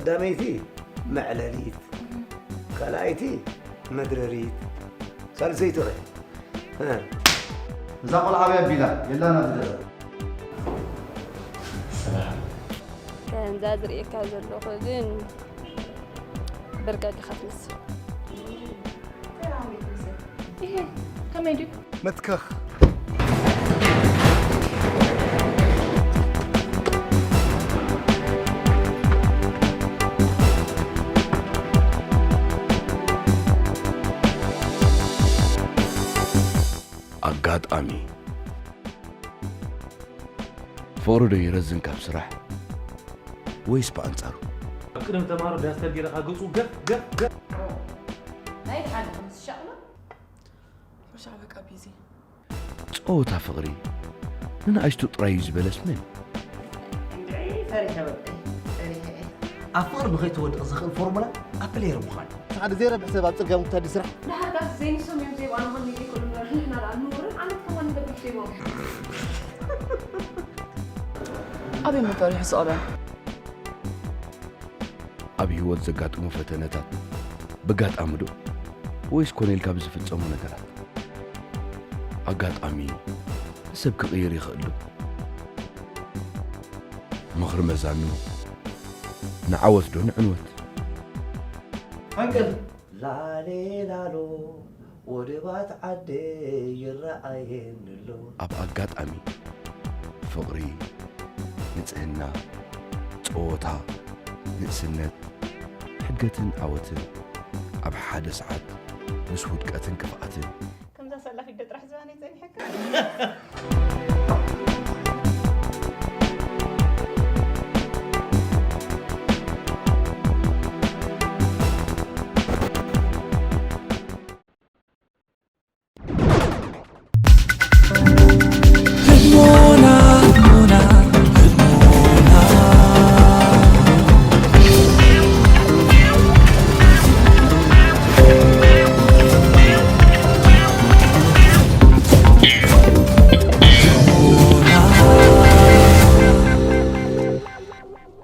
ቀዳመይቲ መዕለሊት፣ ካልኣይቲ መድረሪት፣ ሳልሰይቲ ኸ? እ። እዛ ቆልዓ ኣበይ ኣቢላ? የላን ኣብዚ ገዛ። ከምዛ ዝርእየካ ዘለኹ ግን ብርጋድ ኢኻ ትመስል። ይሄ ከመይ ድዩ? መትከኽ። ኣጋጣሚ ፍቕሪ ዶ ይረዝን ካብ ስራሕ ወይስ ብኣንጻሩ? ኣብ ቅድሚ ተማሃሮ ዳስተር ጌርካ ገጹ ገፍ ገፍ ገፍ ናይ ድሓን ምስ ሻቕሎ ሻዕበቃ ቢዚ ጸወታ ፍቕሪ ንንኣሽቱ ጥራይ እዩ ዝበለስ መን? እንድዒ ፈሪሐ ወደይ ፈሪሐ እየ። ኣብ ፍቕሪ ንኸይትወድቕ ዝኽእል ፎርሙላ ኣፕ ፕሌየር ምዃን እዩ። ሓደ ዘይረብሕ ሰብ ኣብ ጽርግያ ምጉታት ድዩ ስራሕ? ድሓር ዳስ ዘይንሶም እዮም ዘይብኣና ኾን ንዘይኮኑ እምበር ንሕና ደኣ ንነውርን ዓመት ከማን ንገብር ዘይብኦም። ኣበይ መፈሪሑ ስቕበል ኣብ ህይወት ዘጋጥሙ ፈተነታት ብጋጣሚ ዶ ወይስ ኮነ ኢልካ ብዝፍጸሙ ነገራት? ኣጋጣሚ ንሰብ ክቕይር ይኽእል ዶ? ምኽሪ መዛኑ ንዓወት ዶ ንዕንወት? ፈንቅል ላሌ ላሎ ወደባት ዓደይ ይረኣየኒ ኣሎ። ኣብ ኣጋጣሚ ፍቕሪ፣ ንጽህና፣ ጸወታ፣ ንእስነት፣ ሕድገትን ዓወትን ኣብ ሓደ ሰዓት ምስ ውድቀትን ክፍኣትን ከምዛ ሰላፊት ዶ ጥራሕ ዝባነይ ጸኒሐካ?